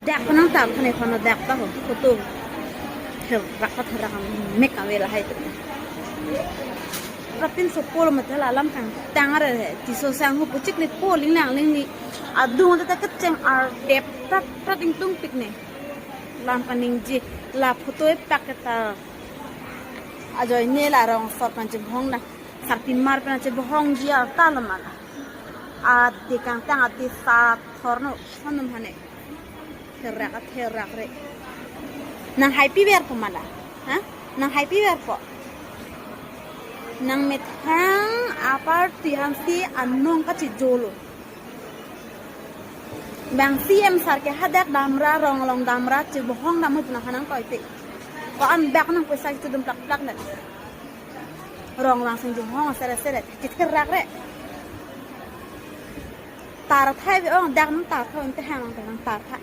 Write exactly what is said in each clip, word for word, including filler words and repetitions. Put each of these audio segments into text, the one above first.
Dak penang tar thane kono dak ta ho, photo. Therak ta therak, mek ave lahai tu. Rapin sopo lo mate la alam kangtang arere, tiso sang ho puchik ni po linglang lingni. Adung ta kecheng ardep tat tat ingtung pik ne. Lam kaningje, la photo epak ta. Ajoine la rong sot pen chebohong na. Sarpimar pen chebohongji arta lo mala. Ade kangtang ade sa thorno sonum hane. Therak a therak re. Nang hai piver po mala. Ha? Nang hai piver po. Nang methang apar tihan si anong kachijolo. Bang C M sar ke hadak damra, rong along damra, chebohong dam pu nang hanang toite. Ko-an bak nang poisa chedun plak plak na. Rong lang sing jumhong seret seret. Chitherak re. Tar thai ve ong, dak nang tar thai, te hang nang tar thai.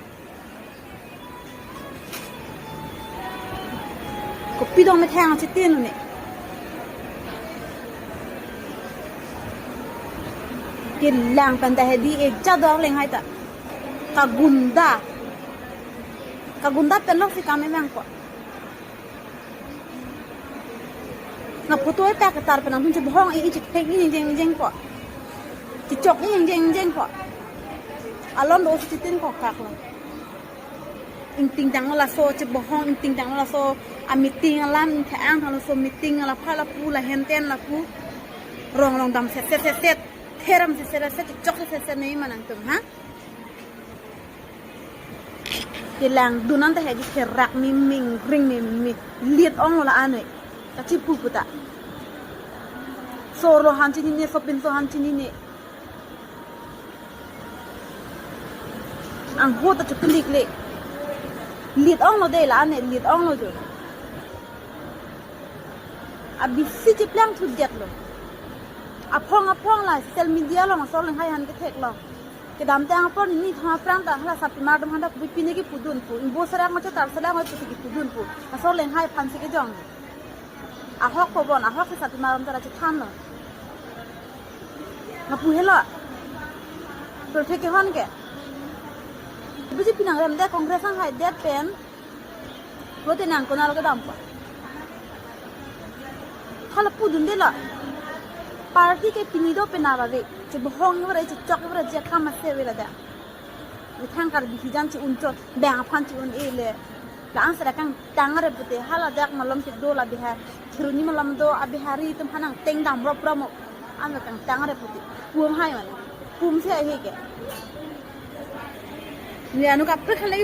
Kopi dong methang chitin ne. Kelang pen ta hedi e jador leng hai ta. Kagunda. Kagunda pen lok si kami mangko. Na photo epak tar pen nangtum chebohong i i chithek i jeng jeng ko. Chichok i jeng jeng ko. Alon do si chitin ko kak lo. Ingting tang laso chebohong, ingting tang laso a meeting alam, ingting ang laso meeting lapha lapu, lahen ten lapu. Rong along dam set set set set. Theram set set set, chichok set set set ne ma nangtum ha. Kelang dun an ta hedi therak miming ring mimi. Lit ong lo la ane. Kachipu puta. Sor lo han chinine, sopinso han chinine. Angho ta chukulik le. Lit ong lo de la ane, lit ong lo jo. Abisi cheplang thut jet lo. Aphong aphong la social media along asor leng hai han kethek lo. Kedamtang apor ni thang aphrang ta hala Sarpimar atum han ta pupine kipudun pu. Ingbo sarang macho tar sarang oi pusi kipudun pu. Asor leng hai aphan si kejong. Ahok po bon, ahok si Sarpimar atum ta ra chethan lo. Ngapu helo. Protect ke hon ke. B J P nang rem de, Congress ang hai det pen. Vote nang konal kedam pa. Hala pudun de la. Party ke pini do penap ave. Chebohong ivre, chichok ivre, je kam ase ave la da. Methang Karbi hijan chi-un chot, bang aphan chi-un-e le. La-an sera kangtang arep pute, hala dak malom kedo la Bihar. Kheroni malom do a Bihari atum aphan nangteng dam rop rop mo. An kangtang arep pute. Pum hai mane. Pum se hai ke. Ni anu kaprek khan lagi